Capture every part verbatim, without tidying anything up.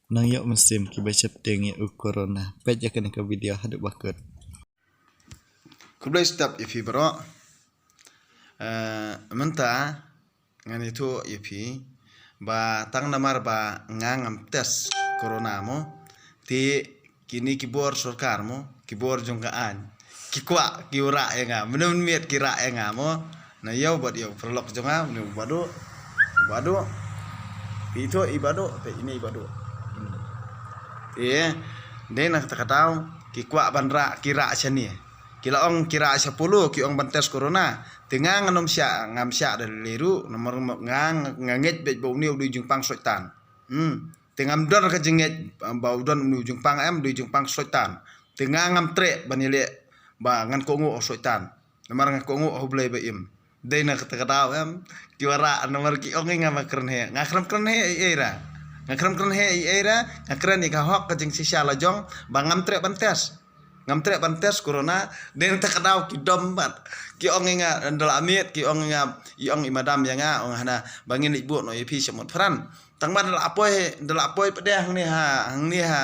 Nang ïoh mynsiem kiba sheptieng ïa u corona. Peit ïa kane ka video haduh ba kut. Khublei step ïa phi baroh. Eh, mynta ngan ïathuh ïa phi ba tang namar ba nga ngam test corona mo, te kine ki bor sorkar mo, ki bor jong ka aiñ, ki kwah, ki rah ïa nga, mynno mynmiet ki rah ïa nga mo. Na ïa u bad ïa u paralok jong nga, mynno u Bah Duh, u Bah Duh. Phi ïathuh i Bah Duh, peit ine i Bah Duh. Eh, dei na kata ka daw ki kwah ban rah, ki rah shane. Ki la ong ki rah sha Apollo, ki ong ban test corona. Te nga ngam shah, ngam shah da lei ruh, namar nga, nga ngeit beit ba une u dei u jingpang soitan. Hmm. Te ngam don ka jingngeit ba u don une u jingpang, em, u dei u jingpang soitan. Te nga ngam treh ban ïaleh ba ngan kohnguh ha u soitan. Namar nga kohnguh ha u Blei ba im. Dei na kata ka daw, em, ki wanrah namar ki ong ïa nga ba kren heh. Nga khlem kren heh ei ei ruh. Nga khlem kren heh ei ei ruh. Nga kren ïa ka hok, ka jingshisha la jong ba ngam treh ban test. Ngam treh ban test corona, dei na kata ka daw ki dom bad ki ong ïa nga, ynda la miet ki ong ïa nga, i ong i madam ïa nga, ong hana ba ngin leit buh noh ïa phi sha Motphran. Tang ba ynda la poi, ynda la poi pat de hangne ha, hangne ha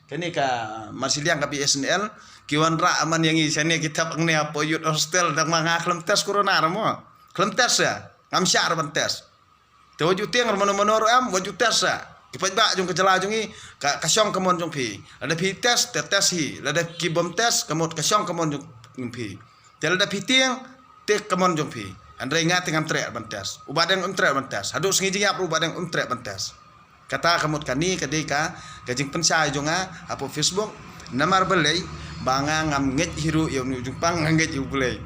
kane ka Marshilliang ka B S N L, ki wanrah man ïa ngi shane, ki thep hangne ha Upper Youth Hostel, tang ba nga khlem test corona ruh mo. Khlem test ïa, ngam shah ruh ban test. Te wat ju tieng ruh mano mano ruh, em, wat ju test sa. Ki paidbah jong ka jylla jong ngi, ka, ka shong ka mon jong phi. Lada phi test, te test hi. Lada ki bym test, ka mut ka shong ka mon jong, jong phi. Te lada phi tieng, te ka mon jong phi. Hynrei nga te ngam treh ban test. U Bah Deng um treh ban test. Haduh sngi jingïap ruh u Bah Deng um treh ban test. Kata ka mut kane ka dei ka, ka jingpynshai jong nga hapoh Facebook. Namar balei ba nga ngam ngeit hi ruh ïa une u jingpang, nga ngeit ïa u Blei.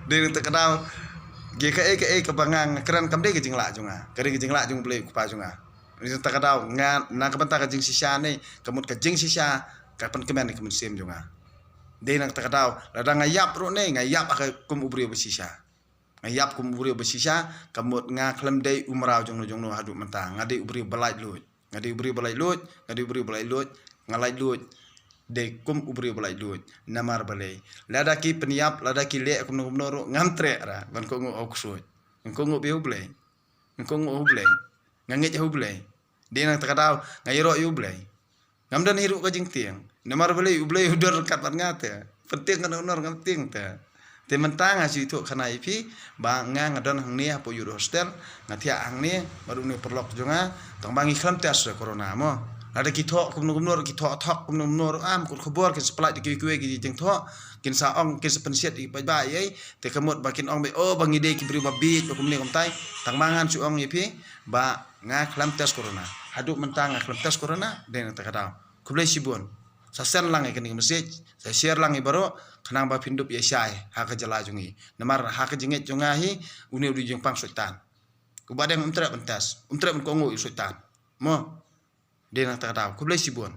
Dei na kata ka daw, kaei kaei kaba nga, nga kren kam dei ka jinglah jong nga, ka dei ka jinglah jong u Blei u Kpa jong nga. Dei na kata ka daw nga, na ka bynta ka jingshisha ne, ka mut ka jingshisha ka pynkmen ïa ka mynsiem jong nga. Dei na kata ka daw, lada nga ïap ruh ne, nga ïap ha ka kum u briew ba shisha. Nga ïap kum u briew ba shisha, ka mut nga khlem dei u mraw jongno jongno haduh mynta. Nga dei u briew ba laitluid. Nga dei u briew ba laitluid, nga dei u briew ba laitluid, nga laitluid. Dei kum u briew ba laitluid. Namar balei? Lada ki pynïap, lada ki leh kumno kumno ruh, ngam treh ruh ban kohnguh ha u ksuid. Nga kohnguh beit ha u Blei. Nga kohnguh ha u Blei. Nga ngeit ha u Blei. Dei na kata ka daw, nga ïaroh ïa u Blei. Ngam don hi ruh ka jingtieng. Namar balei, u Blei u don ryngkat bad nga te. Pyntieng kano kano ruh ngam tieng te. Te mynta nga shu ïathuh khana ïa phi ba nga, nga don hangne hapoh Youth Hostel, nga thiah hangne bad une u paralok jong nga, tang ba ngi khlem test corona mo. Lada ki thoh kumno kumno ruh, ki thoh thok kumno kumno ruh, em, kut khubor kin sa pynlait da kiwei kiwei ki jingthoh, kin sa ong, kin sa pynshit ïa ki paidbah ei ei, te ka mut ba kin ong ba, oh, ba ngi dei ki briew ba bieit ba kumne kumtai. Tang ba ngan shu ong ïa phi ba nga khlem test corona. Haduh mynta nga khlem test corona, dei na kata ka daw. Khublei shibun. Sa send lang ïa kane ka message, sa share lang ïa baroh, khnang ba phin dup ïa shai ha ka jylla jong ngi. Namar ha ka jingngeit jong nga hi, une u dei u jingpang soitan. U Bah Deng um treh ban test, um treh ban kohnguh ïa u soitan. Mo. Dei na kata ka daw. Khublei shibun.